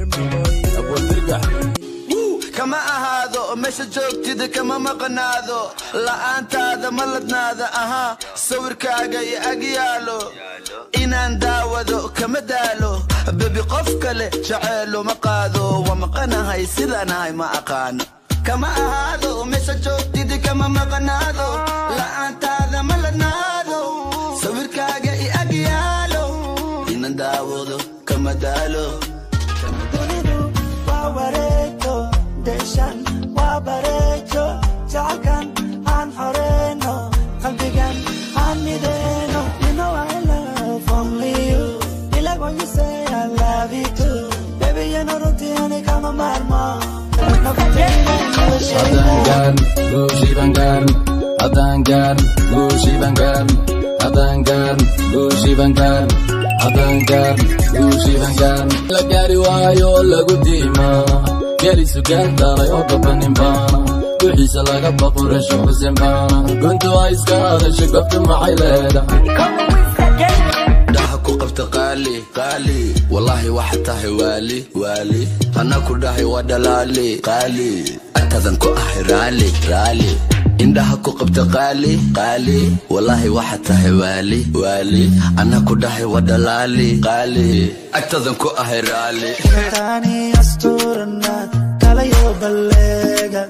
Abwaan Dirgax. Kama ahaado meesha joogtida, kama maqnaado, la'aantaada ma ladnaada. Ahaa, sawirkaaga iyo agyaalo inaan daawado kama daalo. Baby, qof kale jaceelo ma qaado, waa maqanahay, sidaanahay ma aqaano. Kama ahaado meesha joogtida, kama maqnaado, la'aantaada ma ladnaado, sawirkaaga iyo agyaalo inaan daawado kama daalo. Dunidu waa wareegto, deeshan waa bareejo, jacaylkan aan xoreyno, qalbigan aan mideyno. You know I love only you. You like when you say I love you too. Baby, you know runtii ani kama maarmo. Haddaan gaarn guushii baan gaarn, haddaan gaarn guushii baan gaarn, haddaan gaarn guushii baan gaarn, haddaan gaarn guushii baan gaarn. La gaari waayo lagu diimaa gelisu gaantalay oo gabanin baana duxiisa laga baqo resho xuseen baana guntu ay iska hadasho gobtu maxay leedahay. Dhaha ku qabta qaali qaali, wallaahi waxa tahay waali waali, anna ku dhahay waa dhalaali qaali, agtadan ku ahay raali raali. Indhaha ku qabta qaali qaali, wallaahi waxa tahay waali waali, anna ku dhahay waa dhalaali qaali, agtadan ku ahay raali. Tani asturana kalayo balleega,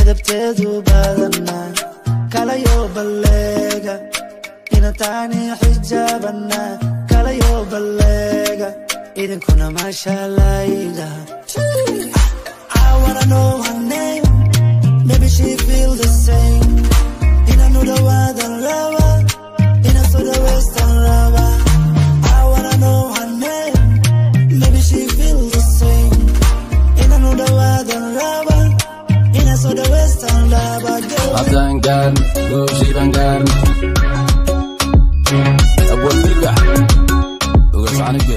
edabteedu badana kalayo balleega, inataani xijaabana kalayo balleega, idinkuna maasha layda. I wanna know her name. Maybe she feel the same. Inaan u dhawaadan raba, inaan soo dhawaystan raba. I wanna know her name. Maybe she feel the same. Inaan u dhawaadan raba, inaan soo dhawaystan raba. Haddaan gaarn guushii baan gaarn. Abwaan Dirgax, Ugaas Canige.